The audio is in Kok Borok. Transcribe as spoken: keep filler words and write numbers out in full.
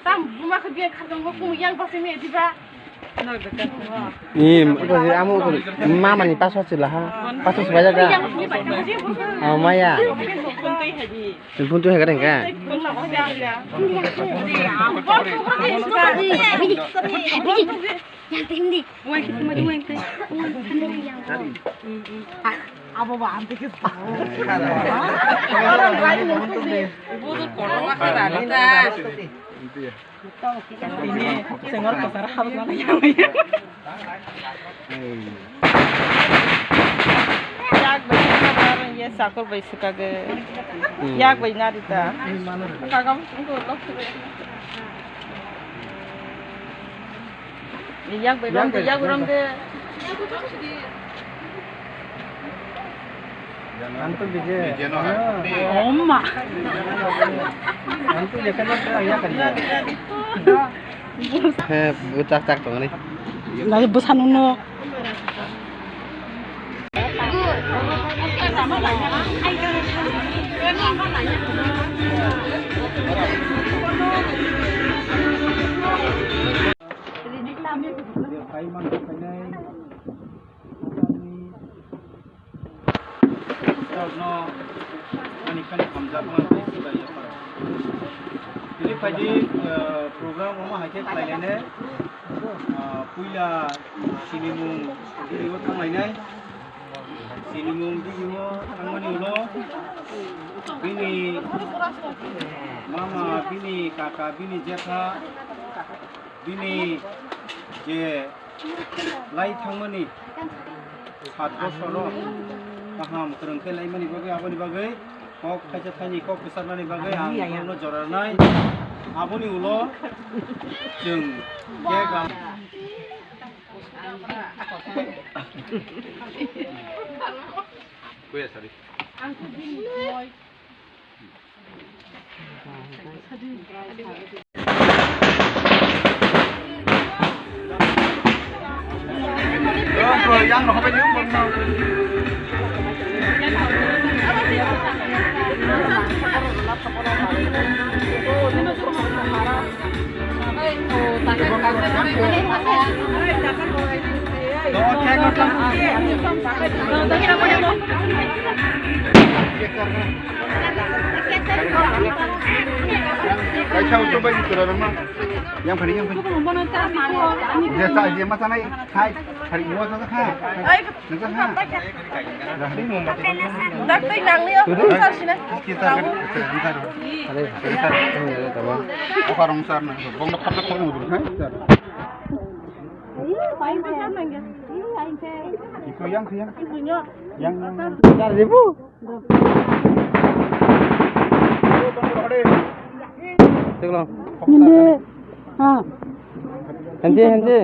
Tam buma khe biya kharjang bo kung yang basi me diba. Ni amo mama ni paso sila ha. Paso sila jaga. Oh maya. Phone tu hega dengka. Yang tim di. Abo ba anti ke. Budu koroma kara da. Ini sengor pasar habis mana yang. Yak bai na bar ye sakur bai sikage. Yak bai na dita. Kagam sungko lok. Yak bai rom de, yak bai rom de. Antu bije. Oma. Antu ya kan ya kan ya. He, bwchak chak tongani. Lai bwsano no. Ani khani hamjak ma tei sibai yapar. Tini phaidi, eh, program omo hai khe khlai lainai. Ah, puila sinimung video thang lainai. Sinimung video thangmani ulo bini mama, bini kaka, bini jetha, bini je lai thangmani sat bosoro kaham kwrwng khe laimani bagwi, aboni bagwi kok khaisa thaini kok kwcharnani bagwi ang borokno jora rwnai. Aboni ulo chwng cake ram. Kuya sari. Kaisa ucuk bai tura rama. Yang phani, yang phani. Dia sa dia masa nai. Hai, hari mua sa kha. Nang kha. Dak tei nang ni o sar sina. Kita. Oka rong sar na. Bong dak khap khap nang. Hai. Iko yang yang. Yang yang. Dar ribu. Ninde. Ha. Hanji, hanji.